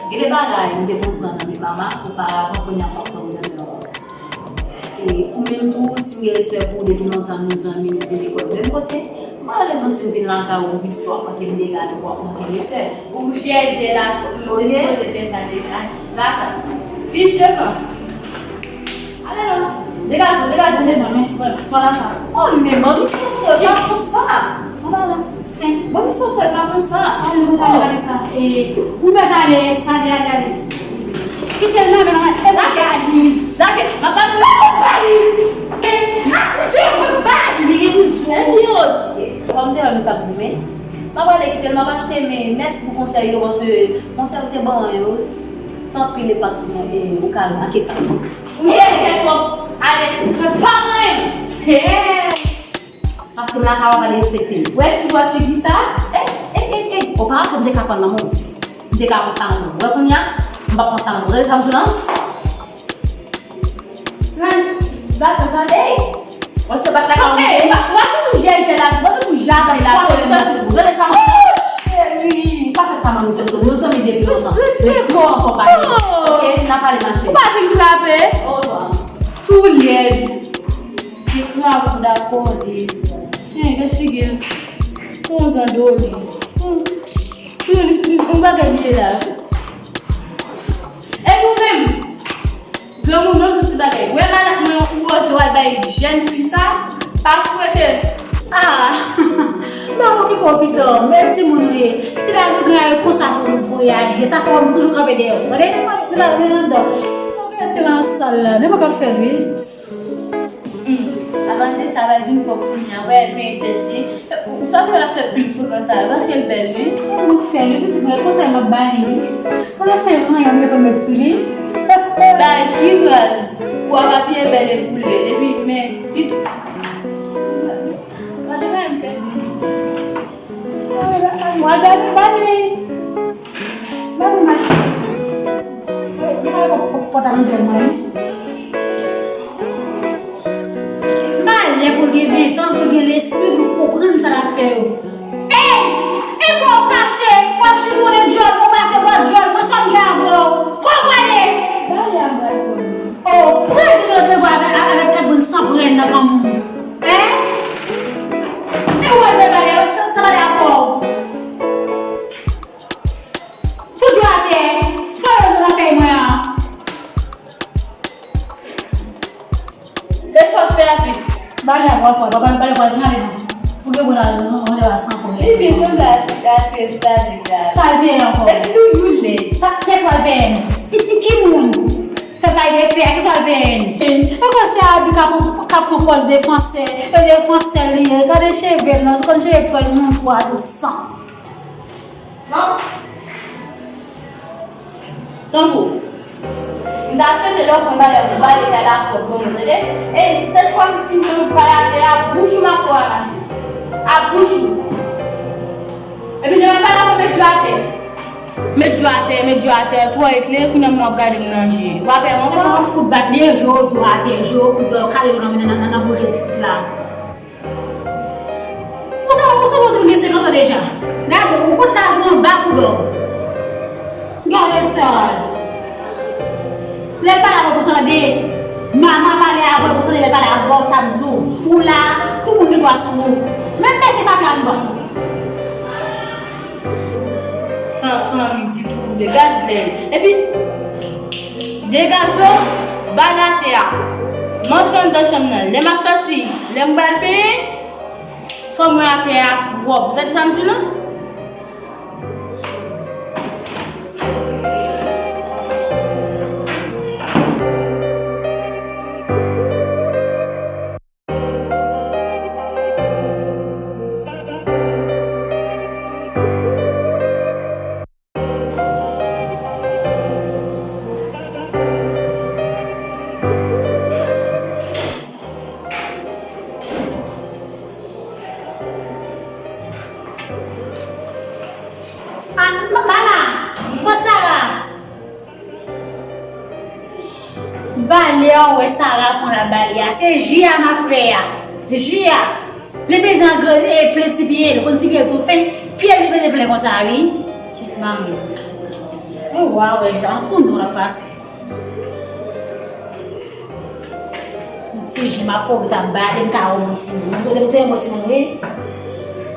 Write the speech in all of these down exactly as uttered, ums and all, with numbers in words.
Gen de bagay m te konprann nan men mama, oparavan, kounye a m p ap konprann nan men mama. E ou menm tou, si m gen respè pou ou depi lontan nou zanmi, nou te lekòl menm kote, m pa rezon si m vin lakay ou, m vin swa kote m degaje pou w ap manke respè. Ou jèjè la, ou sipoze fè sa deja. Vaka. Fich de kan. Ale non. Degaje w, degaje w devan mwen. Swa lakay ou. Oh, men manmi Soso, pa konsa. Anba la. Manmi Soso, pa konsa. Ann, nou pral pale sa. E, ou mèt ale, ale, ale, ale. Kite l nan men mwen. E pa bali. Lage, m ap bali. E pa bali. E, a, se pa bali. Ebyen, oke. Kòm te wè nou t ap goumen, m ap ale kite l, m ap achte men, mèsi pou konsèy yo, paske konsèy ou te ban mwen yo, fè anpil enpak sou mwen, e ou ka remake sa. Ou jèjè twòp. Ale, fè pa mwen. Hey! Paske m lakay ou pa derespekte m. Wè ti bò figi sa? Ey, ey, ey, ey. Oparavan m te ka pran nan men w. M te ka pran sa nan men w. Wè kounye a, m p ap pran sa nan men w. Tande sa m di w lan? Nan, bat, tande. Ey! Wè se bat lakay ou. Ey, ba, wè se tou jèjè la, wè se tou jatay la. Tande sa m di w. Oh, cheri. Pa fè sa, manmi Soso. Nou zanmi depi lontan. Men ti mo ankò pa gen. Oke, n a pale, ma chérie. Ou pa vin frape. Otwa. Tou lèd. Te krav ou dakò de. Hen, gen figi l. Yon zandoli. Hmm. Yon, yon bagay li ye la. Epi ou menm, granmoun menm tout ti bagay. Wè malad mwen ou oze w al bay jèn fi sa, pa swete. Ah, m ap okipe w pito, men timoun ou ye. Ti laj ou gen konsa pou, pou reyaji. Sa fè m toujou kanpe dèyè w. Tande? Nou la, nou la anndan. Mwen retire nan sal la. Nenpòt k ap fè l, wi. Hmm. Avanse sa va vin kòk kounye a, wè, men tèt li. Sa fè l ap fè pil frekan sa, paske l bèl, wi. Mwen fè l, wi, pitit mwen, konsèy m ap ba li, wi. Mwen se ranyon m te konn met sou li. Bay ki raz, pou a pa byen bèl e boule, depi men, li tou. Mwen te bay m fè. Mwen gade, ba li. Ba li mache. Mwen gade pòt a antre mwen, wi. Malè pou l gen ven tan, pou l gen lespri, pou l konprann sa l ap fè yo. Ey! E bon, w pase, w ap chifone djòl, w pase bò djòl, mwen sa m gen avè w. Kò w prale? Bale a m pral pran. O, prale nan devwa avèk, avèk kèk moun san prenn nan fanmi w. Hein? E w al debale, sa, sa pale avè w. Fout yo atè. Fè yo nan kay mwen an. Fè sa w fè a pi. Bale a pral fò, papa, bale a pral ale non. Pou de bon la, non, non, non, san pwoblèm. Li vin sanble a, a tèsta deja. Sa l te ye ankò? Li toujou lèd. Sa, kiyès pral peye nou? Ki moun? Tèt la defè, kiyès pral peye nou? Ankò se Abi k ap, k ap pran pòz defansè, e defansè li ye. Gade cheve l non, se konn cheve pwèl moun fwa tout san. Bon. Tankou. M ta swete lè w pran bagay pou bale kay la pwòp ban mwen, tande? E sèl fwa si, si m te pale atè a, bouch ou m ap fè w ranmase. A bouch ou. Epi lè m ap pale avè w, met djò atè. Met djò atè, met djò atè, twò eklere, kounye a moun ap gade m nan je. Ou pa pè m ankò? Ou fout bat li, je w di w atè, je w pou di w kale w nan, nan, nan, nan bouche ti sit la. Ou sa, ou sa, ou sa, ou gen senkant an deja. Gade, ou pot lajou anba kou dò. Gade tan. Lè l pale avè w pou tande, mama pale avè w pou tande, lè l pale avè w, sa m di w. Ou la, tout moun gen dwa sou ou. Menm mesye fatra gen dwa sou ou. San, san li ditou, gad lè. Epi, degaje w, bale atè a. M antre anndan chanm nan. Lè m ap sòti, lè m pral benyen, fò m wè atè a pwòp. Ou tande sa m di w lan? Ah, m-, mama, kò Sara. Bale a, w wè Sara pran la bale a. Se ji a m ap fè a. Ji a. Li bezwen angrene plen ti pye l. Konn ti pye l tou fen. Pye l li bezwen plen konsa, wi. Manmi. Ou a wè jan tou non l ap pase. Yon ti ji m ap fè w ta bale m ka wè yon timoun. Ou kote m te yon timoun wi.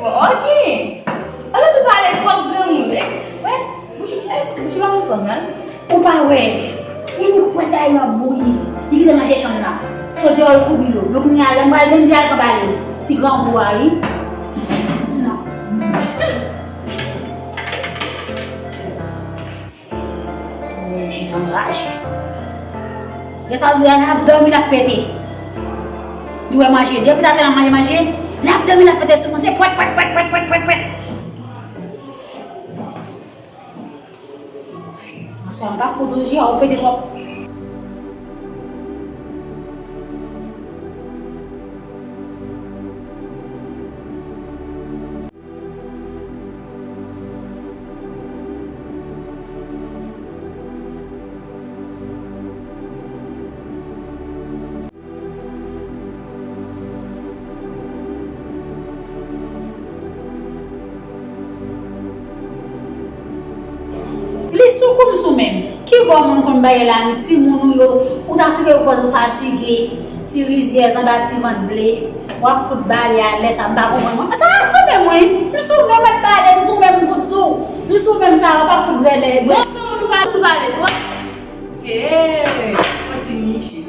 Bon, ok. Alò tou pale twòp granmoun. Wè, bouch, bouch pa yon fanm la. Ou pa wè. Li ni kwè sa yo ap bouyi. Li kite manje chanm nan. Chodyè yo koubi yo. Men kounye a lè m pral bende al pran bale. Ti grangou a wi. Non. Mwen jis anraje. Lè sa l ap dòmi l ap pete. Li wè manje. Depi l ap manje manje, l ap dòmi l ap pete sou mwen. Se pwèt pwèt pwèt pwèt pwèt pwèt pwèt. Aswè a m pa fout ou je a ou pete twòp. Li sou kou m sou menm. Ki bò moun konn bagay la ni timoun ou yo, ou ta sipè ou pòz ou fatige, ti rizyèz anba ti vant ble, w ap fout bale a lè sa m pa konprann mwen. Sa a sou menm wi. M sou menm mèt bale, m sou menm m fout sou. M sou menm sa a, w ap fout rèlè. Bon, se moun ou pa sou bale twòp. Hey, fò ti niche.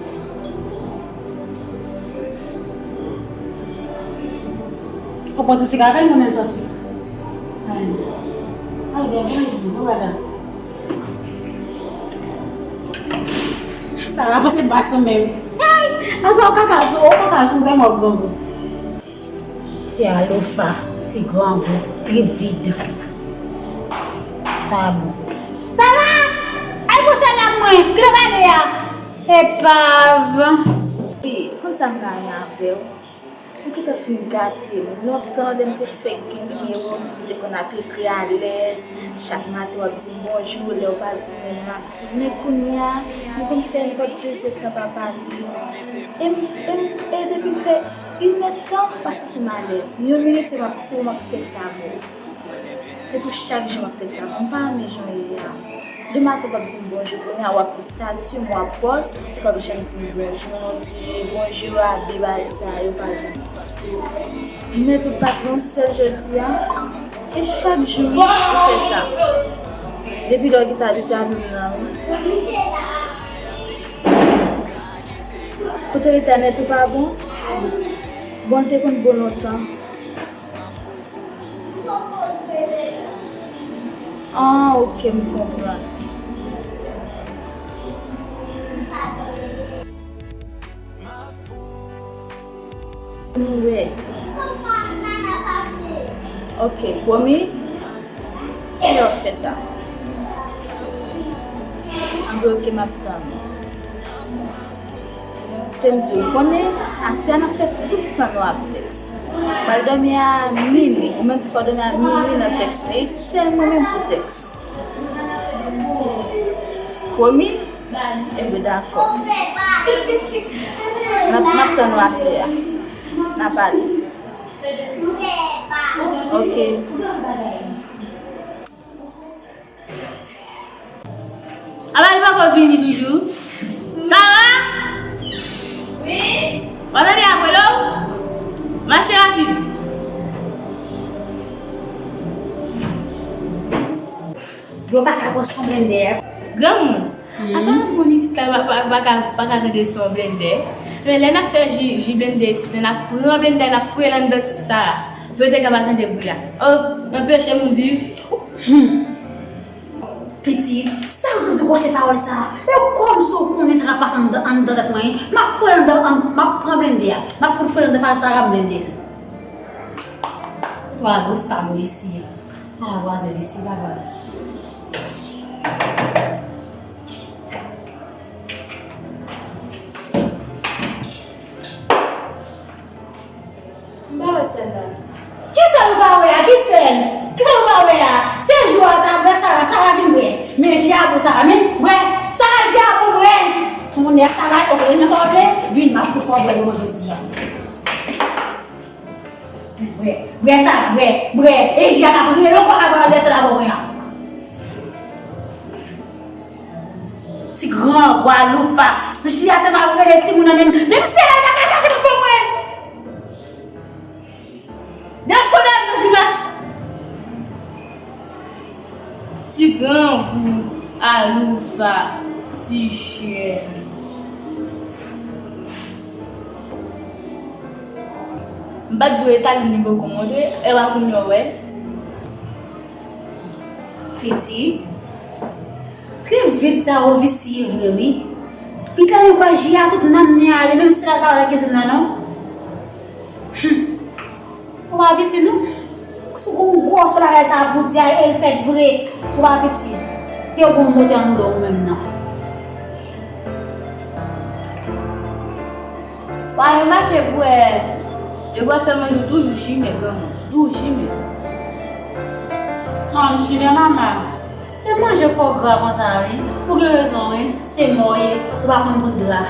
Ou pran ti sik avè l, mwen menm san sik. Ay. Al byen, pran ti, mwen gade. Sa va pase pa sou menm. Ay, asa ou kaka sou, ou kaka sou, vrèman grangou. Ti alofa, ti grangou, trip vid. Pa bon. Sara! Al pran sèl la pou mwen, ki lè w ale a? Epav. Wi, konn sa m ta renmen avè w? Ou gentan fin gate m. Lontan, lè m te fèk gen nimewo m, m te konn ap ekri alèz. Chak maten w ap di m bonjou, lè w pa di m menm m ap di w. Men kounye a, m vin fè nenpòt dezèdtan pa pale. E m, e m, e depi m fè inèdtan, m pa santi m alèz. Yon minit, se m ap, se ou m ap tèks avè w. Se pou chak jou m ap tèks avè w. M pa renmen jan w ye a. Demen w ap di m bonjou, kounye a w ap sou estati m, w ap pòz, ou p ap janm di m bonjou, non, di bonjou a, de bagay sa yo pa janm. Men tout pa t yon sèl jodi a, e chak jou wi, ou fè sa. Depi lè w kite abitye avè m nan wi. Kote entènèt ou pa bon? Bon, l te konn bon lontan. Ah, ok, m konprann. Anyway. Ok, pwomi? Kilè w ap fè sa? Anben, ok, m ap tann ou. Te m di w, konnen, aswè a n ap fè tout tan nou ap tèks. Pral dòmi a minui, ou menm tou fò dòmi a minui nan tèks, men e sèl mwen menm pou tèks. Pwomi? Ebyen, dakò. N ap, n ap tann ou aswè a. N a pale. Ok. Apa li poko vini toujou? Sara? Wi? W ap tande apre lè w? Mache rapid. Yo pa ka pran son blendè. Granmoun, apa moun isit la pa, pa, pa ka, pa ka tande son blendè? Men lè n ap fè ji, ji blendè isit la, n ap pran blendè, n ap fouye l anndan Sara. Pou yo te ka pa tande bri a. Oh, anpeche moun viv. Hmm. Pitit, sa w toujou di gwosè pawòl sa a? E kòmsi w konnen sa k ap pase anndan, anndan tèt mwen, en? M ap pran anndan, an, m ap pran blendè a. M ap fout fè anndan fal sa a, m blende l. Twa gwo fab isi a. Ala vwazen isi, papa. M pa wè sèl la. Ki sèl ou pa wè a? Ki sèl? Ki sèl ou pa wè a? Se jou a ta bwè Sara, Sara vin bwè. Men ji a pou Sara, men bwè. Sara, ji a pou bwè. Tonnè Sara, ok, renmen sa w ap vle? Vin, m ap fout fè w bwè demen jodi a. Bwè, bwè Sara, bwè, bwè. E ji a k ap rele w, pa ka pran lè sèl la pou mwen an. Grangou, aloufa. Jiyè te mal rele timoun nan menm. Menm si la pa ka chache pou mwen. Dèskonnen nou grimas. Ti grangou, aloufa, ti chen. M pa t dwe tande li poko monte, e pa kounye a w wè. Pitit. Trip vid sa yo visye vre wi. Pita yo kwè Jiyè tout nanm li ale, menm si la pa wè kizin nan non. Hum. Ou pa piti non. Si w gon gwosè bagay sa pou di a e l fèt vre. Ou pa piti. Te gon mote anndan w menm nan. Wa remake pou wè, yo pral fè manje w toujou chimè granmoun, toujou chimè. An m chimè mama. Se manje fò gra konsa wi. Ou gen rezon wi. Se mò w ye. Ou pa konn pri dra.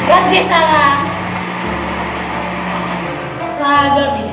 Gad je Sara. Sara dòmi.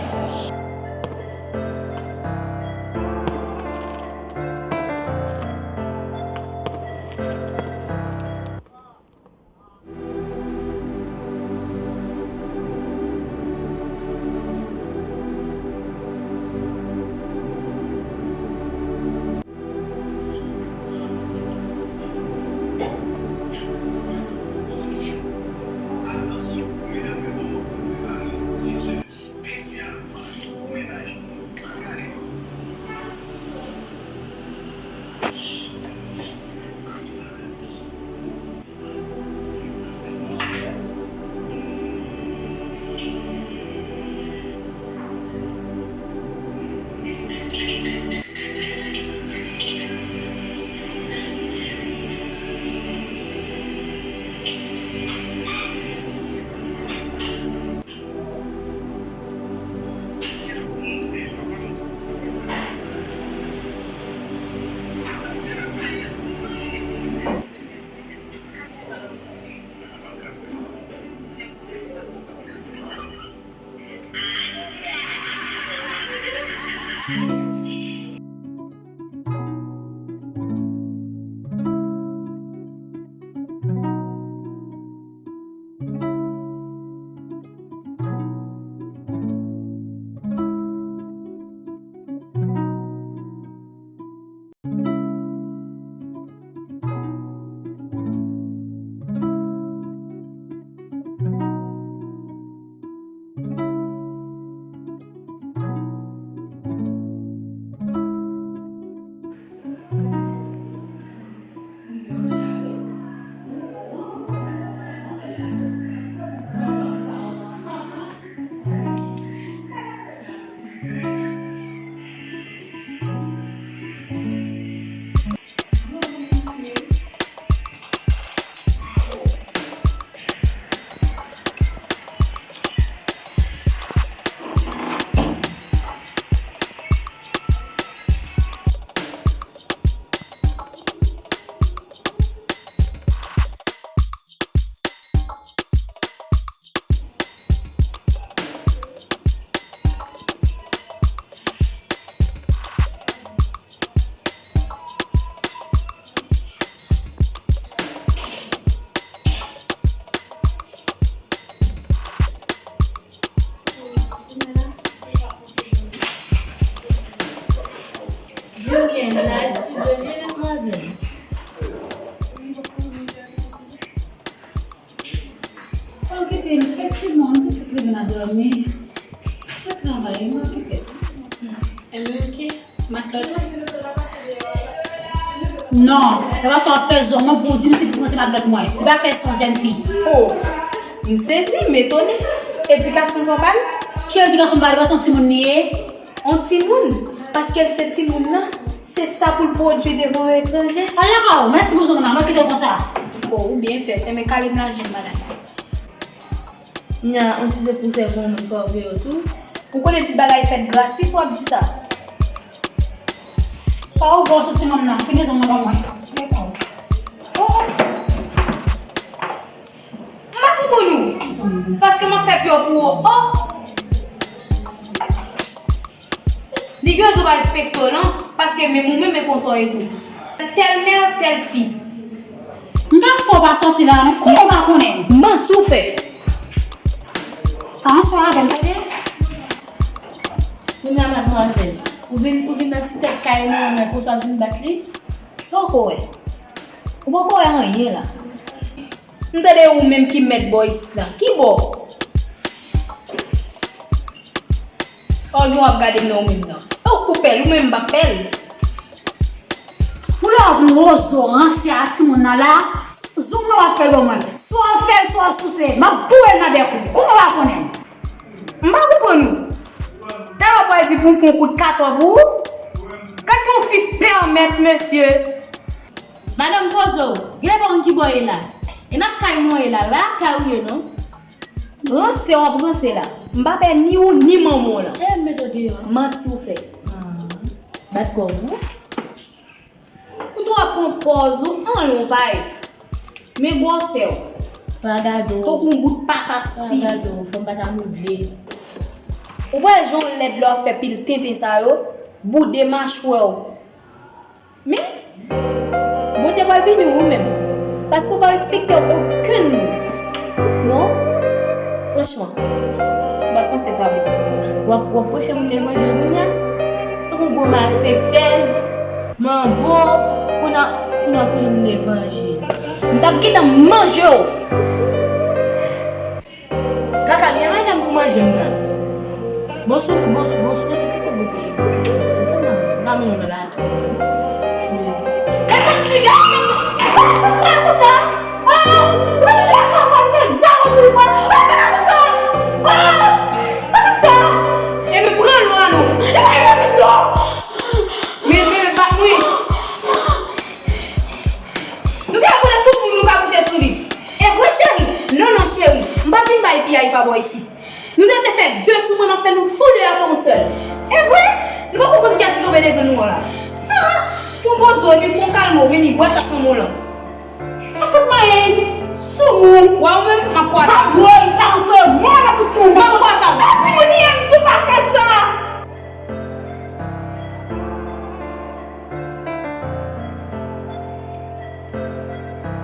Julien, la estidye li, madmwazèl. Pa okipe m, efektivman, m te fèk rive nan dòmi. Fè travay, m okipe. Enben, oke. Matlòt. Non, e pa sa w ap fè zòn mwen pou w di m si pitit mwen se matlòt mwen. Li pa fè sans, jèn fi. Oh, m sezi, m etone. Edikasyon sa w ba l? Ki edikasyon m ba l? Ou pa se yon timoun li ye? On timoun, paske l se timoun nan, se sa pou l pwodui devan yon etranje. Al lakay ou, mèsi pou zòn nan, mwen kite l konsa. Oh, ou byen fèt, enben kale m lajan m, madanm. Nya, on ti zo pou fè bon moun sa w vle yo tou. Ou konnen tout bagay fèt gratis, w ap di sa. Pa ou bò soti manm nan, fini zòn nan ban mwen. Oh, oh. M ap di pou nou. Paske m ap fè pye w pou ou. Oh! Li gen rezon pa respekte w non, paske menm ou menm e konsa w ye tou. Tèl mè, tèl fi. M t ap fè w pa sòti la non, kounya w pa konnen. Manti w fè. Pa answè avè m, tande? Kounye a, madmwazèl, ou vin, ou vin nan ti tèt kay nou an, men konsa w vin bat li? Sa w ko wè? Ou poko wè anyen la. M tande ou menm ki mèt bò isit la. Ki bò? Ò, gen w ap gade m nan ou menm nan. Ou kou pèl, ou menm m pa pèl. Ou la w ap wozo ranse a timoun nan la. Zoom nan w ap fè l ban mwen. Swa w fè l, swa w souse l. M ap boure l nan bèk ou. Kouman w pa konnen m? M pa konprann ou. Talè w pral di pou m fè yon kout katò pou ou. Gad yon fi pèmèt, mesye. Madanm, poze w. Genlè pa konn ki bò w ye la. E nan kay mwen w ye la. E pa lakay ou ye non. Ranse w ap ranse la. M pa pè ni ou ni manman w lan. E m met w deyò. Manti w fè. Ah. Bat kò w. Ou tou ap pran pòz ou anlonbay. Men gwosè w. Pa gade w. Tankou yon bout patat si. Pa gade w, fò m pa ta mouble. Ou wè jan w lèd lè w ap fè pil tenten sa yo, boude machwè w. Men, Bondye pral pini w ou menm. Paske w pa respekte okenn moun. Non? Franchman, m pa panse sa bon. W ap, w ap preche moun levanjil kounye a? Tankou gwo malfektèz, manbo, kounye a, kounye a w ap preche moun levanjil. M t ap gentan manje w. Kaka, byen madanm pou manje m nan. Bon souf, bon souf, bon souf, mesye, kaka bout. Kaka, m nan la tou. E kontinye, gade, gade, gade, gade, gade, konsa. Ah, gade, gade, gade, gade, zam sou li, gade, gade, konsa. Ah, gade sa. E men pran lwa nou. E pa imajine non. Men, men, men, bat mwen. Nou ka konnen tout moun nou ka moute sou li. E vre, cheri? Non, non, cheri. M pa vin bay piyay pa bò isit. Nou te fè de sou mwen, m ap fè nou tou de a fè yon sèl. E vre? Nou poko konn kiyès ki tonbe devan nou an la. Ah, fè yon bozo epi fè yon kalmo, vini bwè sa sanm ou lan. Pa fout manyen sou moun. Wa ou menm, m ap kwaze. Pa bwè, pa bwè, mwen la pou timoun. M ap kwaze. Sa timoun li ye, m sou pa fè sa.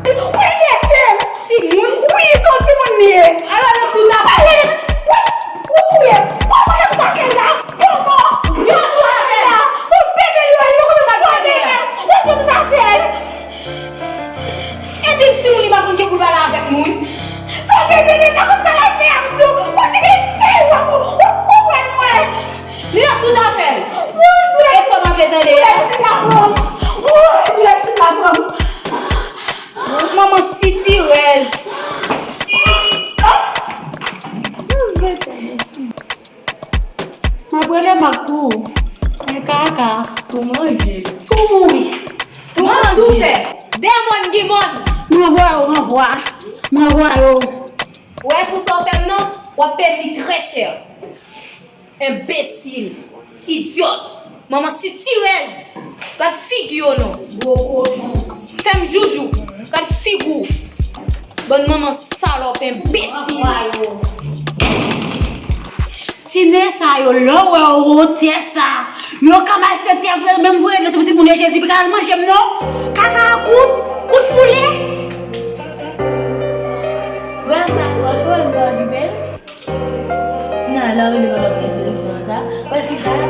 Wi, li ede timoun. Wi, se yon timoun li ye. Alò, li tout afè. Wi, wi, wi. Kòman li tout afè la? Kòman? Li tout afè la. Se yon bebe li ye, li poko nan fè bebe. Li tout afè. Epi timoun li pa konn gen pou l pale avèk moun. Se yon bebe li ye, pa konn sa l ap fè a, m di w. Kouchi ki fè w, w konprann mwen. Li nan tout afè l. E sa w pa vle tande a? Manman sitirèz. M ap rele Mak pou ou. Men kaka. Pou manje. Pou mouri. Pou manje. Manti w fè. Demon ki mòn. M ranvwaye w, ranvwa. M ranvwaye w. Ou wè pou sa w fè m nan, w ap peye li trè chè. Enbesil, idyòt, manman sitirèz, gad figi yo non. Gwo kochon. Fè m joujou, gad figi w. Bann manman salòp, enbesil. Tine sa yo, lè w wè yo wotè sa, yo ka malfektè vre, menm voye dlo sou pitit moun yo, Jezi, pi ka al manje m non. Kaka a kout, kout foule. Wè sa, franchman, m pa di bèl. Nan, lè w rele papa pou gen solisyon an sa. Wè fi sa, m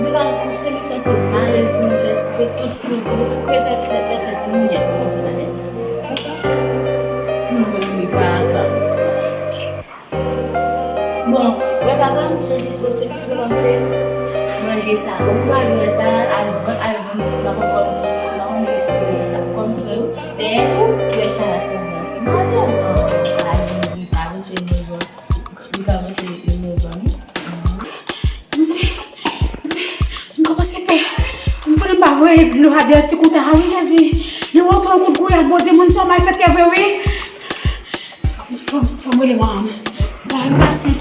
te ka yon solisyon se mare l, fè l koupe tout, koupe, koupe, fè, fè, fè, fè timoun yèt konsa, tande? Konsa. M vle li papa. Bon, wè papa m, solisyon, solisyon pa m se manje sa. Bon, pou manje sa, al vann, al vann ti, pa konn kòm, pa konn si sa, kòm frè yo. Dèyè tou, wè sa, se mwen, se madanm. An, pa di, pa bezwen nou vann. Li ka panse li move, wi. Mezanmi, mezanmi, m kòmanse pè. Si m konnen m pa voye dlo a dèyè ti kouta a, wi, Jezi. Li wè w tou yon kout gouya, poze moun sa w malfektè vre, wi. Fò, fò m rele manman m. Bagay yo pa senp.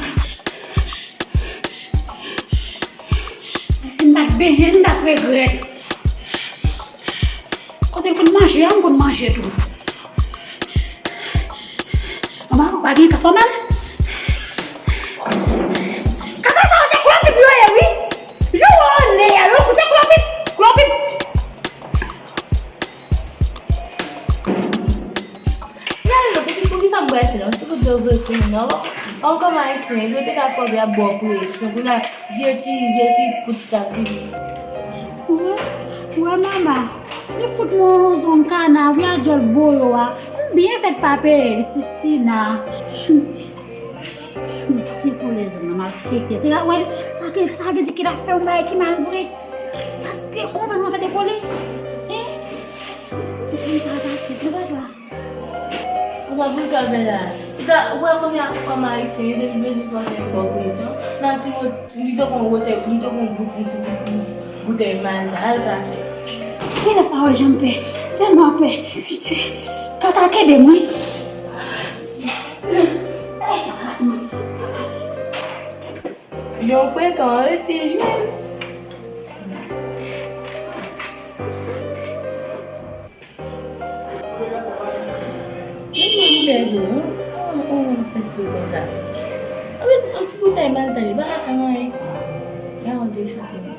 Men si m pa t benyen, m t ap regrèt. Kote l konn manje a, m konn manje tou. Manman, ou pa gen ka fò mal? Kaka sa yo se klopip yo ye, wi. Jan w wè yo nè a, yo koute klopip, klopip. Gade non, poukisa m pral fè non? Ti kout dlo vre sou moun nan. Ankò ayisyen, yo te ka fè w ap ba w presyon. Kounye a, vye ti, vye ti kout sa ki. Wè, wè, mama, li fout mwen yon zong kana, wi, a djòl boyo a. M byen fèt pa peye l, Sisina. Ti pou lezòm nan malfektè. Te wè, sa ke, sa vle di ke l ap fè yon bagay ki mal vre. Paske konfyans mwen fè dekole. Hein? Se, se konn sa pase, non, papa? Ou pa pou sa fè la. Ou ta, ou wè kounye a, fanm ayisyen, depi bezwen fè yon bò prezyon. Nan ti mo, li te kon wote, li te kon bout, yon ti bout, boutèy malta. Al kase. Mwen pa wè jan m pè. Tèlman pè. Kaka kenbe m, wi. Jan w frekan, w resi jwenn. Mwen menm m pèdi w, non? An, an, fè sou konsa. Anpil, yon ti boutèy malta, li pa ka fè m anyen. Gade yon de chante.